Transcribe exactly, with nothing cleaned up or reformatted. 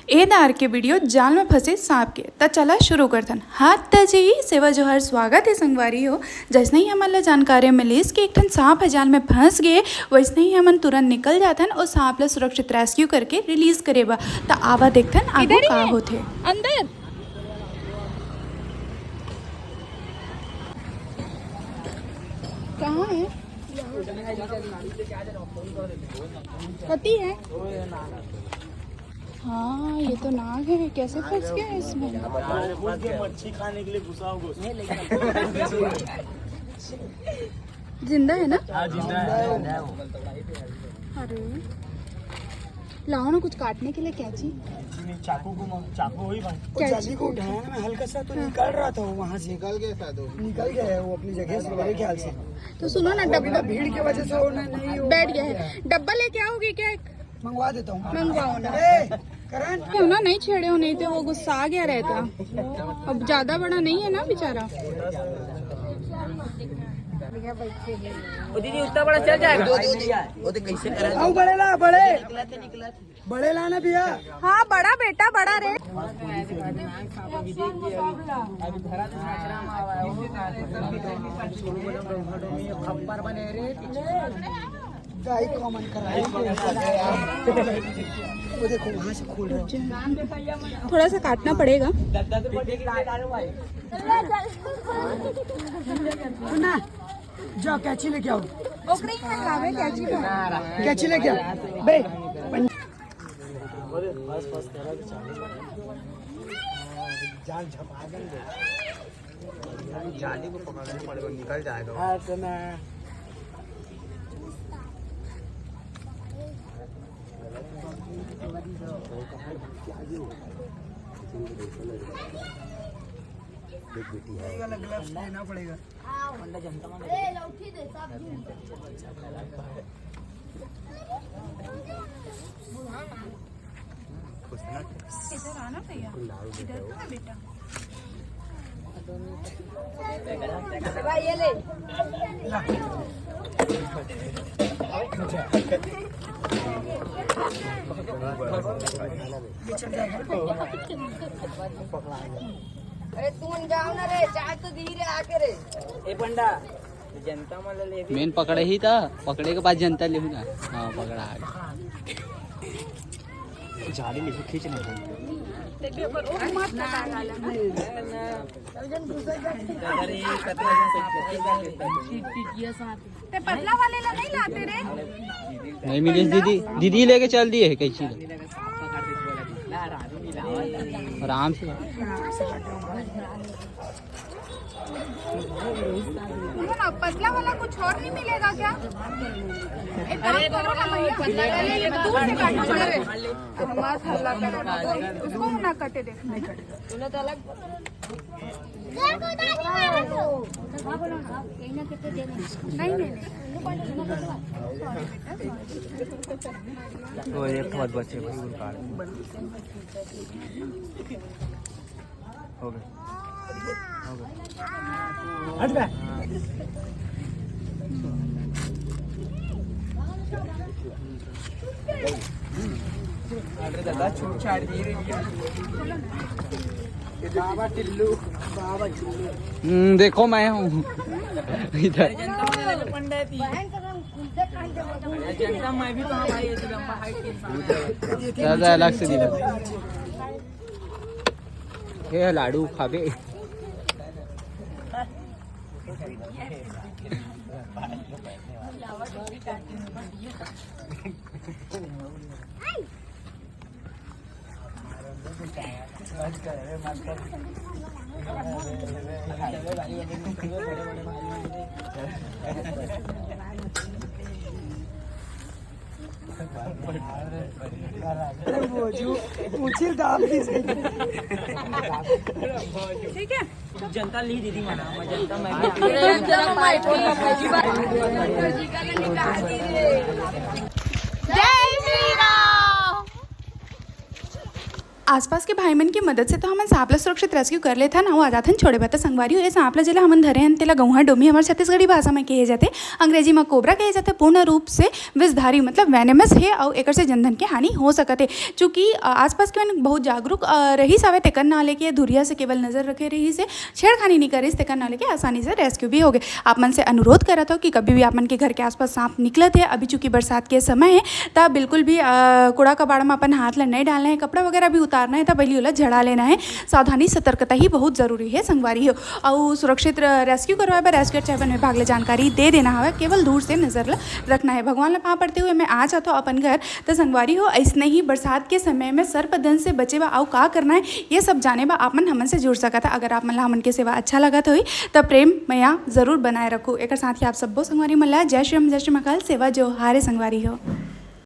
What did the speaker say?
ए दार के वीडियो, जाल में फंसे सांप के। त चला शुरू करथन। हाँ त जी, सेवा जोहार, स्वागत हे संगवारी हो। जैसने ही हमन ला जानकारी मिलिस कि एक ठन सांप ह जाल में फंस गे, वैसने ही हमन तुरंत निकल जाथन और सांप ला सुरक्षित रेस्क्यू करके रिलीज करे बर। त आवा देखथन आगू का होथे। अंदर कहाँ है? कति है? हाँ, ये तो नाग है, कैसे फंस गया इसमें? घुस गया, मच्छी खाने के लिए घुसा होगा उसमें। जिंदा है ना? हाँ, जिंदा है। अरे, लाओ ना कुछ काटने के लिए कैंची। नहीं, चाकू को, चाकू वही भाई। वो कैंची। जाली को उठाया ना, मैं हल्का सा तो निकल रहा था वो वहाँ से। निकल गया शायद वो। निकल गया है वो अपनी जगह से, मेरे ख्याल से। तो सुनो ना, डब्बा भीड़ की वजह से वो नहीं, नहीं, वो बैठ गया है। डब्बा लेके आओगे क्या? मंगवा देता हूँ। मंगवाओ ना। ए, करण। क्यों ना नहीं छेड़े हो, नहीं तो वो गुस्सा आ गया रहता। अब ज्यादा बड़ा नहीं है ना बेचारा। वो दीदी उतना बड़ा चल जाएगा। वो तो कैसे करा? आओ बड़े ला, बड़े। बड़े लाना भैया। हाँ, बड़ा बेटा, बड़ा रे। खप्पर बने रे। गाय कॉमन कर रहा है। वो देखो, वहाँ से खोल रहे हो। थोड़ा सा काटना पड़ेगा। सुना, जाओ कैंची लेके आओ। ओकरे ही मंगावे कैंची को। कैंची लेके आओ बे। अरे, बस, बस, करा के चालू। जान झपा देंगे। जाली को पकड़ना पड़ेगा, निकल जाएगा वो। हाँ, तो मैं देख बेटी है। ये वाला ग्लव्स लेना पड़ेगा। इधर आना भैया, इधर तो है बेटा। अरे तुम जाओ ना रे, चाय तो दी रे आके रे। ए पंडा, जनता मन ले भी। मेन पकड़े ही था, पकड़े के बाद जनता लेहू ना। हाँ, पकड़ा आ गया। झाड़ी लेके खींच नहीं। अरे, कतना जन सांप पकड़ के ते पतला वाले ला नहीं लाते रे। नहीं मिली दीदी, दीदी लेके चल दिए है कैंची ला। आराम से। सुनो ना, पतला वाला कुछ और नहीं मिलेगा क्या? एक काम करो ना भैया, पतला वाला ये दूर से काटो, बड़े। मत हल्ला करो ना, उसको ना कटे, देखना। नहीं, नहीं, नहीं। वो एक ठो बचे भाई, उनका। हो गए। हो गए। हट बे। अरे दादा, छूट छाड़ दी रे। बाबा टिल्लू, बाबा टिल्लू। हम्म, देखो मैं हूँ इधर। जनता में पंडित ही। जनता मैं भी तो, हाँ भाई, ये तो लंबा हाइट के इंसान है। दादा अलग से दिखा। ये लाडू खाबे। वो जो पूछिल दाम की सही। ठीक है। जनता ली दीदी मना, मैं जनता मैं भी। जय श्री राम। आसपास के भाई मन के मदद से तो हमन सांप ला सुरक्षित रेस्क्यू कर लेथन अउ आ जाथन छोड़े बर। त संगवारी हो, ए सांप ला जेला हमन धरे हन, तेला गंउहा डोमी हमर छत्तीसगढ़ी भाषा में कहे जाथे, अंग्रेजी में कोबरा कहे जाथे, पूर्ण रूप से विषधारी मतलब वेनेमस हे अउ एकर से जनधन के हानि हो सकत हे। चूंकि, अ, आसपास के मन बहुत जागरूक, अ, रहिस हवय, तेकर नाव लेके धुरिया से केवल नजर रखे रहिस हे, छेड़खानी नइ करिस, तेकर नाव लेके आसानी से रेस्क्यू भी हो गे। आप मन से अनुरोध करत हो कि कभी भी आप मन के घर के आसपास सांप निकलत हे, अभी चूंकि बरसात के समय हे, त बिल्कुल भी, अ, कूड़ा कबाड़ा में अपन हाथ ला नइ डालना हे, कपड़ा वगैरह भी उतारना हे, त पहिली ओला झड़ा लेना हे। सावधानी, सतर्कता ही बहुत जरूरी हे संगवारी हो। अउ सुरक्षित र-, रेस्क्यू करवाए बर रेस्क्यू अउ चेतवन विभाग ले जानकारी दे देना हवय, केवल दूर से नजर ला रखना हे। भगवान ला पाँव पड़ते हुए मैं आ जात हो अपन घर। त संगवारी हो, अइसने ही बरसात के समय में सर्पदंश से बचे बर अउ का करना हे, ये सब जाने बर आप मन हमन से जुड़ सकत ह। अगर आप मन ला हमन के सेवा अच्छा लगत होही, त प्रेम मया जरूर बनाए रखू। एकर साथ ही आप सब्बो संगवारी मन ला जय श्री राम, जय श्री महाकाल, सेवा जोहार हे संगवारी हो।